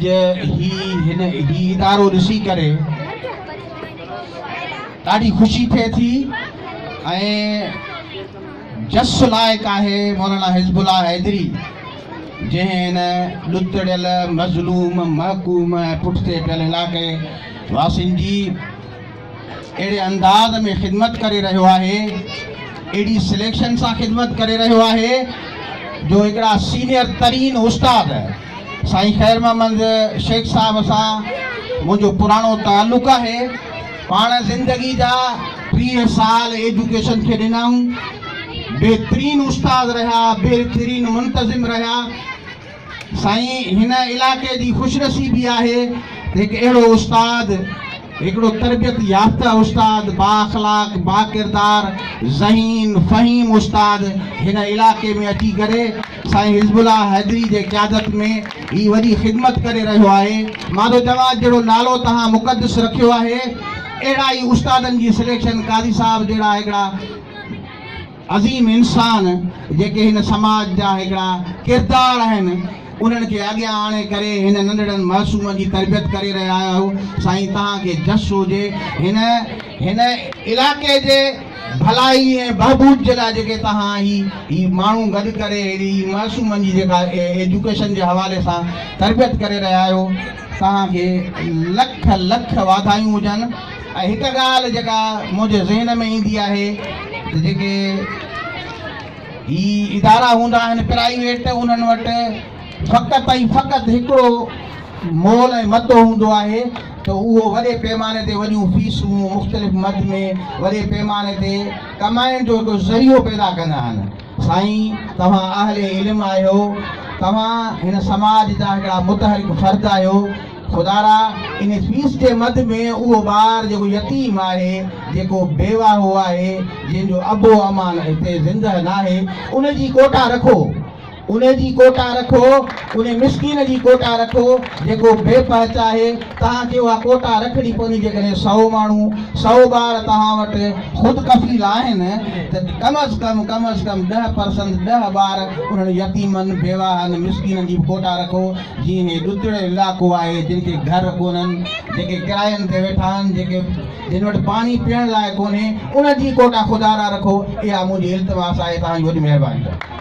اڄ هي هن هي ادارو ڏسي ڪري ڏاڍي خوشي ٿئي ٿي ۽ جس لائق آهي مولانا حزب الله حيدري جنهن هن ڏتڙيل مظلوم محڪوم ۽ پٺتي پيل علائقي واسين جي اهڙي انداز ۾ خدمت ڪري رهيو آهي، اهڙي سليڪشن سان خدمت ڪري رهيو آهي جو هڪڙا سينئر ترين استاد سائين خير محمد شيخ صاحب سان منهنجو پراڻو تعلق آهي، پاڻ زندگي جا 30 سال ايجوڪيشن کي ڏنائون، بهترين استاد رهيا، بهترين منتظم رهيا. سائين هن علائقي جي خوش نصيبي آهي ته هڪ اهڙو استاد هڪڙو تربيت يافته استاد بااخلاق باڪردار ذهين فهيم استاد هن علائقي ۾ اچي ڪري سائين حزب الله حيدري جي قيادت ۾ هي وڏي خدمت ڪري رهيو آهي مان ٿو چوان جهڙو نالو توهان مقدس رکيو آهي اهڙا ئي استادن جي سليڪشن قاضي صاحب جهڙا هڪڙا عظيم انسان جيڪي هن سماج جا هڪڙا ڪردار آهن انهن کي اڳيان آڻي ڪري هن ننڍڙن معصومن جي تربيت ڪري رهيا آهيو سائين توهان کي جس هجي هن هن علائقي جي ڀلائي ۽ بهبود جي لاء جيڪي توهان هي هي ماڻهو گڏ ڪري هي معصومن جي جيڪا ايجوڪيشن جي حوالي سان تربيت ڪري رهيا آهيو توهان کي لک لک واڌايون هجن. ۽ هڪ ڳالهه جيڪا منهنجي ذهن ۾ ايندي آهي ته جيڪي هي ادارا هوندا آهن پرائيويٽ انهن وٽ فقط ۽ فقط هڪڙو مول ۽ متو هوندو آهي ته اهو وڏي پيماني تي وڏيون فيسون مختلف مد ۾ وڏي پيماني تي ڪمائڻ جو هڪ ذريعو پيدا ڪندا آهن. سائين توهان اهل علم آهيو توهان هن سماج جا هڪڙا متحرڪ فرد آهيو خدارا ان فيس جي مد ۾ اهو ٻار جيڪو يتيم آهي، جيڪو بيواهو آهي، جنهن جو ابو امان هتي زندهه ناهي، ان جي ڪوٽا رکو، ان جي ڪوٽا رکو، ان مسڪين جي ڪوٽا رکو جيڪو بي پهچ آهي، توهان کي اها ڪوٽا رکڻي پوندي، جيڪڏهن سئو ماڻهو، سئو ٻار توهان وٽ خود ڪفيل آهن ته ڪم از ڪم ڪم از ڪم ڏهه پرسنٽ ڏهه ٻار انهن يتيمن، بيواهن، مسڪينن جي به ڪوٽا رکو. جيئن هي ڏتڙيل علائقو آهي جن کي گهر ڪونهن، جيڪي ڪراين تي ويٺا آهن، جيڪي جن وٽ پاڻي پيئڻ لاء ڪونهي، انهن جي ڪوٽا خدارا رکو، اها منهنجي التماس آهي، توهان جي وڏي مهرباني.